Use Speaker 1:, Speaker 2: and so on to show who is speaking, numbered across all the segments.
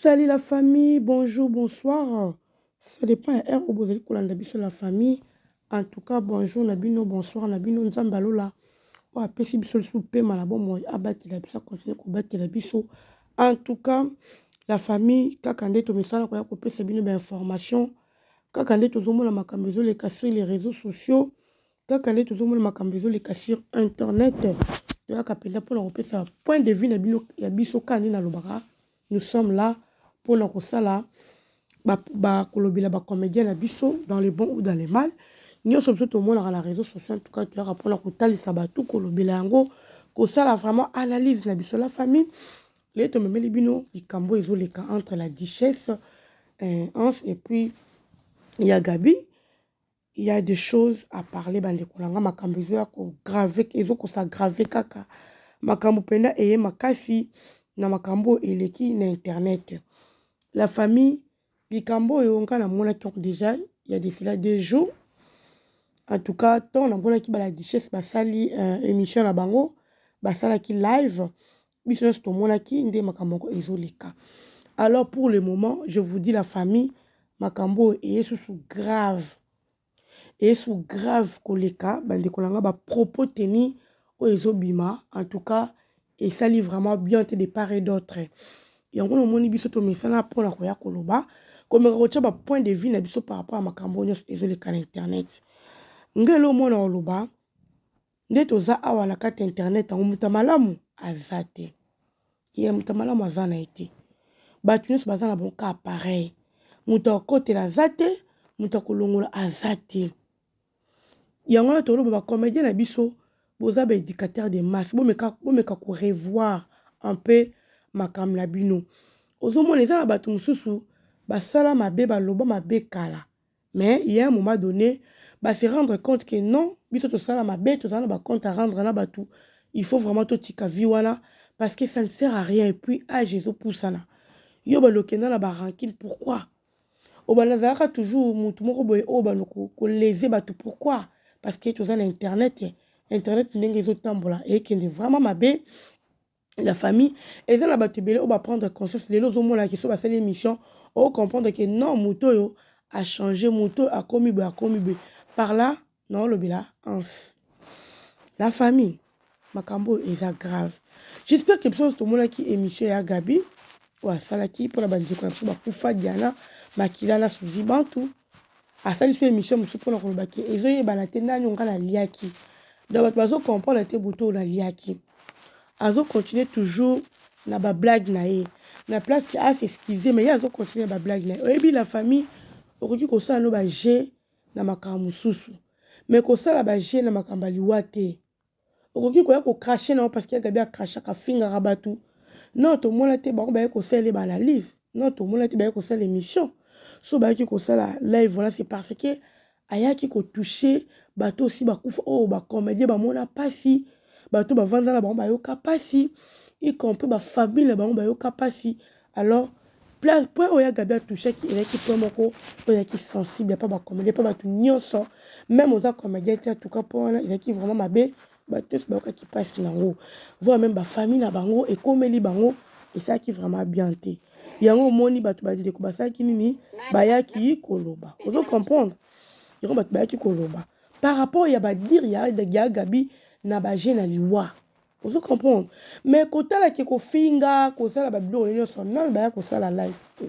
Speaker 1: Salut la famille, bonjour, bonsoir. Ça dépend ya heure oyo bozali kolanda biso la famille. En tout cas, bonjour na bino, bonsoir na bino. Nzambe alola oyo apesi biso lisusu pema na bomoi, abatela biso, akontinue kobatela biso. En tout cas, la famille, kaka nde tomesana koya kopesa bino ba information, kaka nde tozomona makambo ezoleka sur les réseaux sociaux. Kaka nde tozomona makambo ezoleka sur internet, toyaka mpenza mpona kopesa point de vue na bino ya biso. Kaka nde nalobaka, nous sommes là mpona kosala bakolobela bacomédien na biso dans le bon ou dans le mal. Nyonso biso tomonaka na réseau social, en tout cas toyaka mpona kotalisa bato, kolobela yango, kosala vraiment analyse na biso. La famille, lelo tomemeli bino likambo ezoleka entre la duchesse Hans et puis ya Gabi. Il y a des choses à parler, bandeko na nga. Makambo ezoya koaggraver, ezokos'aggraver kaka. Makambo mpenza eye makasi na makambo oyo eleki na internet. La famille, likambo oyo nga namonaki yango déjà il y a de cela 2 jours. En tout cas, ntongo namonaki bala duchesse basali émission na bango, basalaki live, biso nyonso tomonaki nde makambo yango ezoleka. Alors, pour le moment, je vous dis, la famille, makambo oyo eye susu grave, eyesu grave koleka. Bandeko na nga, bapropos teni oyo ezobima, en tout cas esali vraiment bien te de part et d'autre. Yango nomoni biso tomesana mpona koya koloba, komeka kotia bapoint de vue na biso par rapport ya makambo nyonso ezoleka na internet. Ngai elo omona koloba nde toza awa na kati ya internet yango, moto ya malamu aza te, ye moto ya malamu aza na ye te. Bato nyonso baza na bango kaka pareil. Moto akotela aza te, moto akolongola aza te. Yango wana toloba, bacomédien na biso, boza baéducateur de masse, bomeka, bomeka korevoir un peu makambo na bino. Ozomona eza na bato mosusu basala mabe, baloba mabe kala, mais il y a un moment donné ba se rendre compte que non, biso tosala mabe, tozala na bacompte à rendre na bato, il faut vraiment totika vie wana parce que ça ne sert à rien. Et puis âge ezopusana, yo bando okenda na barancune, pourquoi obanda azalaka toujours motu moko boye oyo bando koléser bato? Pourquoi? Parce que toza na internet. Internet ndenge ezotambola, ekende vraiment mabe. La famille, eza na bato ebele oyo baprendre conscience lelo. Ozomonaki so basali émission, ocomprendre que non, moto oyo achange, moto oyo akomi boye, akomi boye. Par là naolobela Hanse. La famille, makambo oyo eza grave. J'espère que biso nyonso tomonaki émission ya Gabi oyo asalaki mpona bandeko na biso bakufa, Diana Makila na Suzi Bantu. Asali so émission mosusu mpona koloba ke ezoyebana te nani onga naliaki. Donc bato bazocomprendre te butu oyo naliaki. Azocontinue toujours na bablague na ye na place ke as'excuse, mais ye azocontinue na bablague na ye. Oyebi, la famille, okoki kosala no baje na makambo mosusu, mais kosala baje na makambo ya liwa te. Okoki koya kocracher nango parce que ya Gabi acrachaka, afingaka bato. Non, tomona te bango baye kosala baanalyse. Non, tomona te baye kosala émission. So bayaki kosala live wana, c'est parce que ayaki kotoucher bato osi bakufa, oyo bacomédien bamona mpasi, bato bavanda na bango bayoka mpasi, y compris bafamille na bango bayoka mpasi. Alors place, point oyo ya Gabi atouchaki ezalaki point moko oyo ezalaki sensible mpa bacomédien, mpa bato nyonso, même oza comédien te. En tout cas, point wana ezalaki vraiment mabe. Bato nyonso bayokaki mpasi nango, voire même bafamille na bango ekomeli bango, esalaki vraiment bien te. Yango omoni bato, bandeko basalaki nini? Bayaki koloba. Ozo comprendre? Yango bato bayaki koloba par rapport ya badires ya Gabi na baje na liwa. Ozo comprendre? Mais kotalaki kofinga, kosala babiloko nyonso, nano baya kosala live te.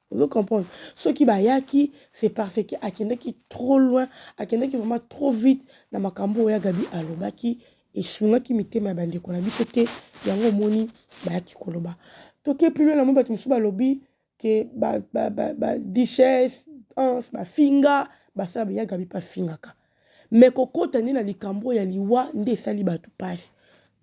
Speaker 1: Ozo comprendre? Soki bayaki, c'est parce que akendaki trop loin, akendaki vraiment trop vite na makambo oyo ya Gabi alobaki, esungaki mitema ya bandeko na biso te. Yango omoni bayaki koloba. Toke plus loin, namoni bato mosusu balobi ke baduchesse Hanse bafinga, basala. Ya Gabi mpe afingaka, mais kokota nde na likambo ya liwa nde esali bato mpasi.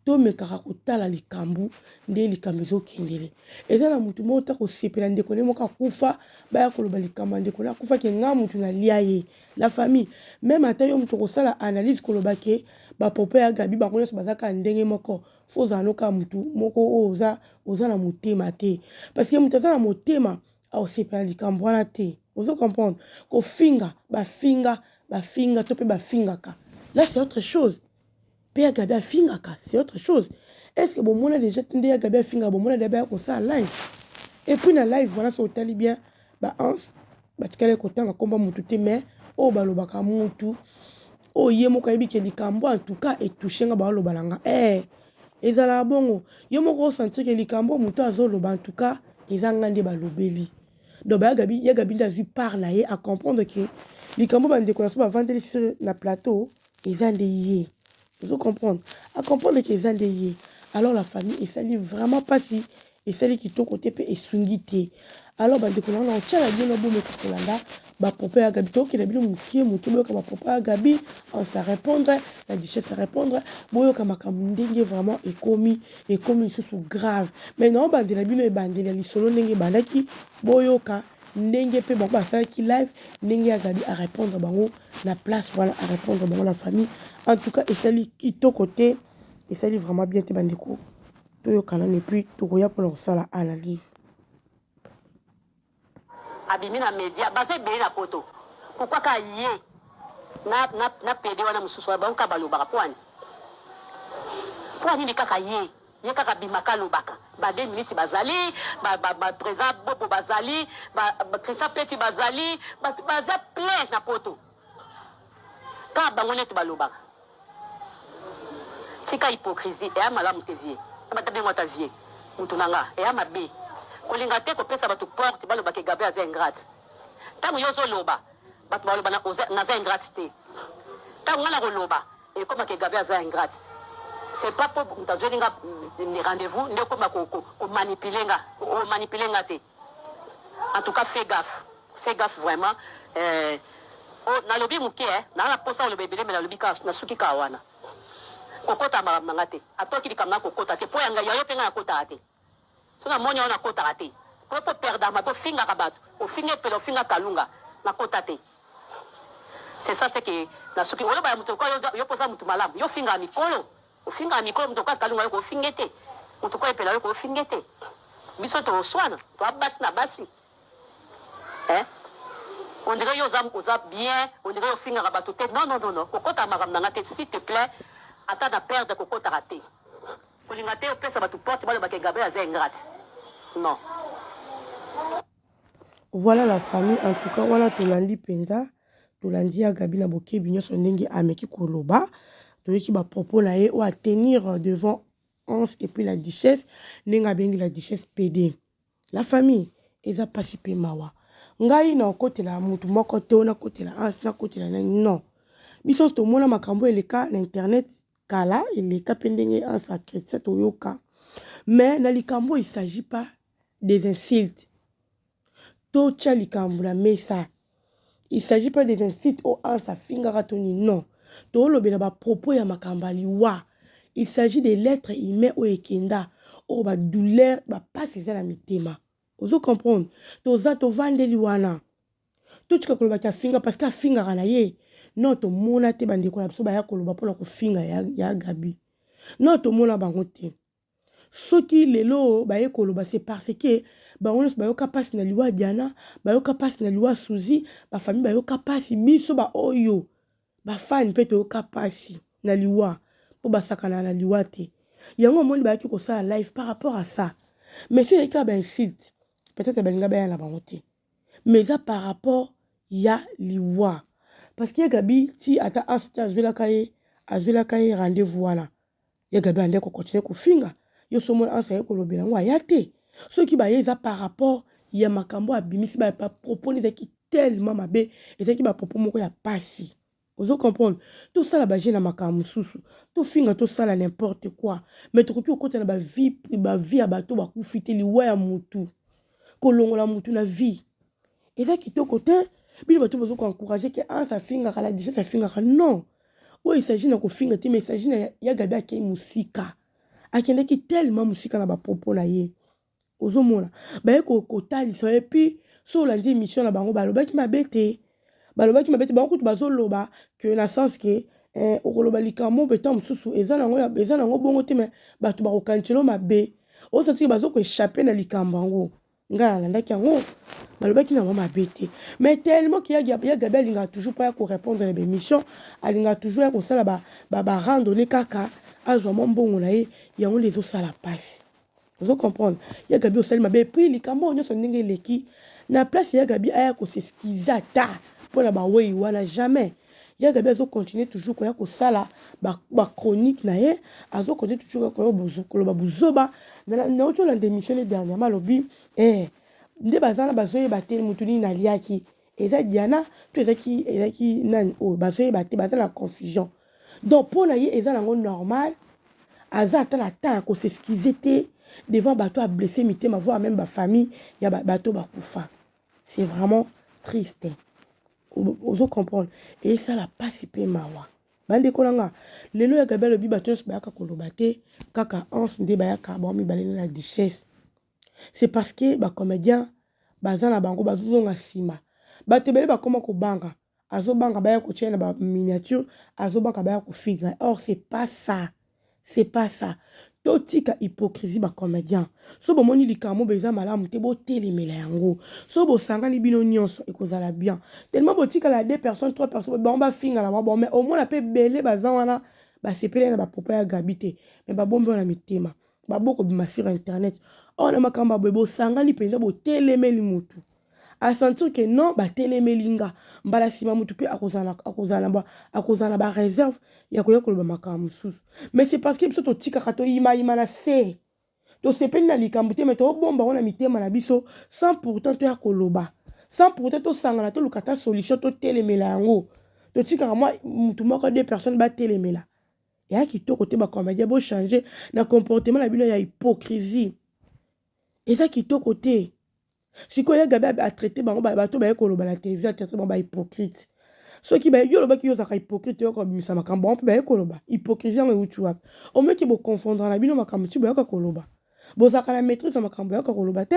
Speaker 1: Tomekaka kotala likambo nde likambo ezokendele. Eza na motu moko ta kosepela ndeko nde moko akufa, baya koloba likambo ya ndeko nde akufaki, nga motu nalia ye. La famille, même ata yo moto kosala analyse, koloba ke bapropos ya Gabi, bango nyonso baza kaka ndenge moko, fo ozala no kaka motu moko oyo oza na motema te, parce que moto aza na motema akosepela likambo wana te. Ozo comprendre? Kofinga, bafinga, bafinga to mpe bafingaka, là c'est autre chose. Mpe ya Gabi afingaka, c'est autre chose. Est ce que bomona déjà te nde ya Gabi afingaka? Bomona déjà baya kosala live? Et puis na live wana soki otali bien ba Hans batikali kotanga kombo mutu te mais oyo balobaka mutu oyo ye moko ayebi ke likambo en tout cas etouche nga baoloba na nga eh ezalaka bongo yo moko osentir ke likambo moto azoloba en tout cas eza nga nde balobeli donc ba gabi ya gabi nde azwi part na ye a comprendre ke likambo bandeko na so bavandeli sur na plateau eza nde ye ozo comprendre a comprendre ke eza nde ye alors la famille esali vraiment mpasi esali kitoko te mpe esungi te alors bandeko na nga na kotyala bino bomeka kolanda bapropos ya gabi tokokenda bino mokie mokie boyoka bapropos ya gabi ansa répondre na duchesse répondre boyoka makambo ndenge vraiment ekomi ekomi lisusu grave mais naobandela bino ebandeli ya lisolo ndenge ebandaki boyoka ndenge mpe bango basalaki live ndenge ya gabi arépondre bango na place wana arépondre bango na famille en tout cas esali kitoko te esali vraiment bien te bandeko toyoka nanu epuis tokoya mpona kosala analyse.
Speaker 2: Abimi na media baza ebele na poto pourquoi kaka ye na na na pede wana mususu wana bango kaka balobaka poani poa nini kaka ye ye kaka abimaka alobaka ba deux minutes bazali ba ba, ba présent bobo bazali ba, ba Christian Peti bazali bato baza plein na poto kaka bango neti balobaka Tika hypocrisie eya malamu te vieux bata bengo ata vieux mutu na nga eya mabe kolinga te kopesa batu porte baloba ke Gaby aza ingrate tango yo ozo loba batu baloba na oza naza ingrate te tango nga nakoloba ekoma ke Gaby aza ingrate c'est pas po mutu azweli nga rendez-vous nde okoma ko, ko, ko manipuler nga o manipuler nga te en tout cas fais gaffe fais gaffe vraiment euh, oh, nalobi moke eh, naa na posa koloba ebele me nalobi kaka nasuki kaka wana kokota makambo na nga te atoki likambo na kokota te mpo ya yo mpe nga nakotaka te so namoni yango nakotaka te mpo po perdaka mabe ofingaka bato ofinga epela ofinga kalunga nakota te c'est ça c'est que nasuki oloba ya moto lokola yo mpo oza moto malamu yo ofingaka mikolo Ofingaka mikolo moto lokola kalunga yo kofinge te moto lokola epela yo kofinge te biso tokoswana toa basi na basi eh? On dirait yo oza, oza bien on dirait ofingaka bato te non non non non kokotaka makambo na nga te s'il te plaît ata na perdre kokotaka te kolinga te opesa bato porte balobaka Gabriel aza ingrate non.
Speaker 1: Voilà la famille en tout cas wana tolandi mpenza tolandi ya Gabi na bokebi nyonso ndenge ameki koloba toyoki ba propos na ye oyo atenir devant Hans et puis la duchesse ndenge abengi la duchesse PD la famille eza mpasi mpe mawa ngai nakotela motu moko te nakotela Hans nakotela nani non biso nyonso tomona makambo eleka na internet kala eleka mpe ndenge Hans akretisa toyoka mais na likambo il s'agit pas des insultes totia likambo na mesa il s'agit pas des insultes oyo Hans afingaka to nini non toolobela ba propos ya makambo ya liwa il s'agit de l'être humain oyo ekenda oyo ba douleur ba pasi eza na mitema ozo comprendre toza tovandeli wana totika koloba ke afinga parce que afingaka na ye non tomona te bandeko na biso baya koloba mpona kofinga ya, ya gabi non tomona bango te Soki lelo baye koloba c'est parce que bango nionso bayoka pasi na liwa ya Diana, bayoka pasi na liwa ya Souzy, ba famille bayoka pasi, biso ba oyo ba fan pe toyoka pasi na liwa po basakanaka na liwa te. Yango omoni bayaki kosala live par rapport à ça. Mais soki ezalaki kaka ba insulte peut-etre balinga baya na bango te. Mais eza par rapport ya liwa. Parce que ya Gaby ti ata Hans ti azwelaka ye azwelaka ye rendez-vous wana Ya Gaby ande ko continuer kofinga yo somo anse aye kolobela yango aya te soki baye eza par rapport ya makambo abimisi ba propos ezalaki tellement mabe ezalaki ba propos moko ya pasi ozo comprendre tosala ba jeu na makambo mosusu tofinga tosala n'importe quoi mais tokoki kokota na ba vie ba vie ya bato bakufi te liwa ya mutu kolongola mutu na vie eza kitoko te bino bato bozo ko encourager ke anse afingaka la duchesse afingaka non oyo il s'agit na kofinga te mais il s'agit na ya gabi akei mosika akendaki tellement mosika na bapropos na ye ozomona baye kotalisa ye puis so olandi émission na bango balobaki mabe te balobaki mabe te bango kutu bazoloba ke na sens ke eh, okoloba likambo mpe ntango mosusu eza nango eza nango bongo te mais bato bakokaniselo mabe osantiki bazo koechappe na likambo yango Nga nalandaki yango balobaki na bango mabe te mais tellement que ya Gaby alingaka toujours po aya ko répondre na ba émission alingaka toujours ya kosala ba, ba, ba randonnée kaka azwa mwa mbongo na ye yango nde ezosala mpasi. Ozo comprendre? Ya Gabi osali mabe puis likambo oyo nyonso ndenge eleki na place ya Gabi aya ko s'excuser ata mpo na baweyi wana jamais. Ya Gabi azo continuer toujours koya kosala ba, ba chronique na ye, azo continuer toujours koya koloba buzoba. Nauti olanda émission ne dernièrement alobi eh nde baza na bazoyeba te mutu nini naliaki eza Diana to ezaki ezaki nani oyo bazoyeba te baza na confusion. Donc mpo na ye eza nango normal aza ata na temps ya ko s'excuser te devant bato a blessé mitema voire même ba famille ya bato bakufa. C'est vraiment triste. Ozo comprendre esala pasi mpe mawa. Bandeko na nga lelo ya Gabi alobi bato nyonso bayaka koloba te kaka Hanse nde bayaka bango mibale na la duchesse. C'est parce que ba comédiens baza na bango bazozonga nsima. Bato ebele bakoma kobanga azobanga baya kotia na ba miniature azobanga baya kofinga or c'est pas ça c'est pas ça totika hypocrisie ba comédien so bomoni likambo boye eza malamu te botelemela yango so bosangani bino nyonso ekozala bien tellement botikala ya deux personnes trois personnes bango bafinga na bango mais omona mpe ebele baza wana basepeli na bapropos ya Gabi te mais babombi wana mitema baboko bima sur internet oyo na makambo ya boye bosangani mpenza botelemeli mutu asentir que non batelemeli nga mbala nsima motu mpe akozala na baréserve ya koya koloba makambo mosusu. Mais c'est parce que biso totikaka toyimayima na se tosepeli na likambo te mais tobomba ngo na mitema na biso sans pourtant toya koloba, sans pourtant tosangana toluka ta solution totelemela yango. Totikaka mwa mutu moko deux personnes batelemela eya kitoko te. Bacomédien bochange na comportement na bino ya hypocrisie, eza kitoko te. Sikoyo ya Gabi atraite bango bato baye koloba na télévision, atraite bango bahypocrite. Soki yo olobaki yo ozalaka hypocrite, oyoka kobimisa makambo bango mpe baye koloba hypocrisie yango euti wapi? Omoki boconfondre na bino makambo ti boyoka koloba, bozalaka na maîtrise ya makambo boyoka koloba te.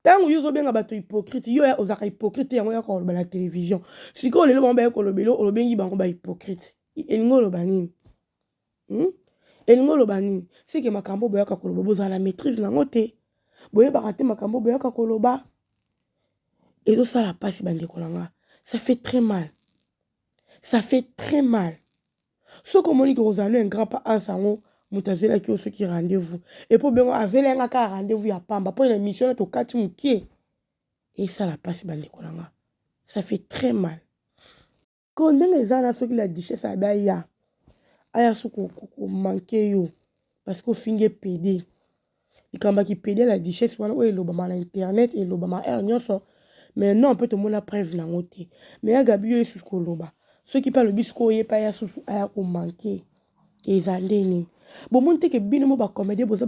Speaker 1: Ntango yo ozobenga bato hypocrite, yo ozalaka hypocrite, yango yoka koloba na télévision. Sikoyo lelo bango baye kolobela, olobengi bango bahypocrite, elingi oloba nini? Elingi oloba nini? Seke makambo boyaka koloba bozala na maîtrise nango te, boyebaka te makambo boyaka koloba. Ezosala mpasi bandeko na nga, ça fait très mal, ça fait très mal. Soki omoni ke kozala no ingrat mpa anse yango moto azwelaki yo soki rendez-vous epo bengo azweli yanga kaka rendez-vous ya pamba mpo na émission na tokati mokie, esala mpasi bandeko na nga, ça fait très mal. Ko ndenge eza na soki la duchesse abi aya aya so komanke yo parce que ofingi pede likambo ya kipede la duchesse wana oyo elobama na internet, elobama heure nyonso, mais non mpe tomona preuve nango te. Mais ya Gabi yo esusu koloba soki mpe alobi sikoyo ye mpe aya susu aya komanke eza ndeni bomoni te ke bino mo bacomédien boza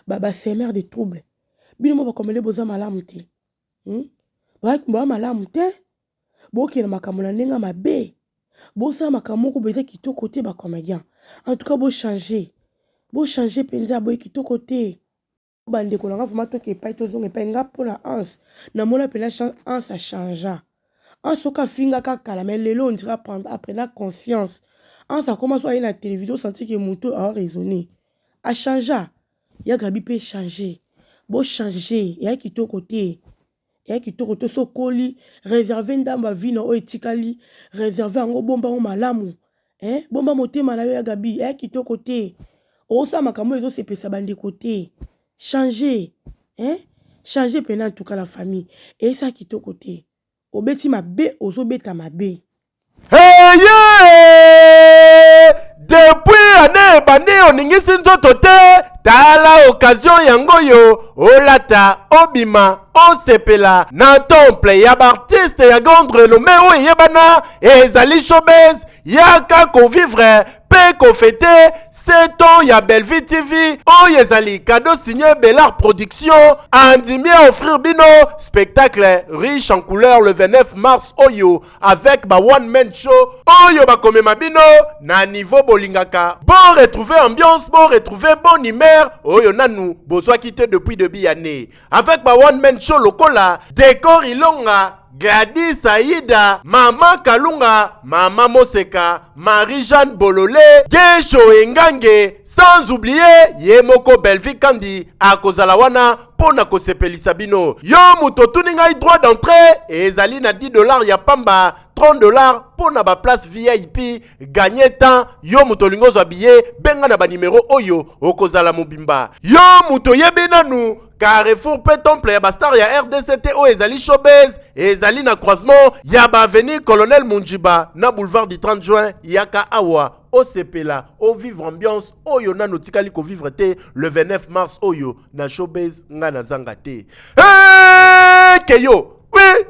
Speaker 1: basemeur de trouble, bino mo bacomédien boza malamu te, Boza malamu te, bokende makambo na ndenge mabe, bosala makambo moko boye eza kitoko te. Bacomédien en tout cas bochange, bochange mpenza, boye kitoko te. Bandeko na nga vraiment toke epai tozonga epai nga mpona Anse namona mpena Anse achangea. Anse soki afingaka kala, mais lelo on dirait aprena conscience. Anse akoma so aye na télévision osenti ke moto aoraisonne, achangea. Ya Gabi mpe change, bochange, eya kitoko te, eya kitoko te. So okoli réserve ndambo ya vino oyo etikali, réserve yango, bomba yango malamu, eh? Bomba motema na yo. Ya Gabi eya kitoko te, osala makambo oyo ezosepesa bandeko te. Change, eh? Change mpena en tout cas la famille, eyesala kitoko te. Obeti mabe, ozobeta mabe.
Speaker 3: Hey! Depuis année ebandi oningisi nzoto te, tala occasion yango oyo olata obima osepela na temple ya baartiste ya grande renommée oyo eyebana ezali showbiz. Yaka kovivre mpe kofete 7 ans ya Bellevue TV oyo ezali cadeau signé Bellard Production andimi à offrir bino spectacle riche en couleur le 29 mars oyo avec ba one man show oyo bakomema bino na niveau bolingaka. Bo retrouver ambiance, bo retrouver bonne humeur oyo nanu bozwaki te depuis début année avec ba one man show lokola Décor Ilonga. Gladys Aida, Mama Kalunga, Mama Moseka, Marie-Jeanne Bolole, Gesho Engange, sans oublier ye moko Bellevue Kandi akozala wana mpo na kosepelisa bino. Yo moto otuni ngai, droit d'entrée ezali na 10 $ ya pamba, 30 $ mpo na baplace VIP. Gagne temps, yo moto olingi ozwa billet, benga na banimero oyo, okozala mobimba. Yo moto oyebi nanu carrefour mpe temple ya bastar ya RDC te, oyo ezali Showbase, ezali na croisement ya baavenue Colonel Munjiba na boulevard du 30 juin. Yaka awa, osepela, ovivre ambiance oyo nanu otikali kovivre te. Le 29 mars oyo na Showbase, ngai nazanga te. Hey, keyo oui.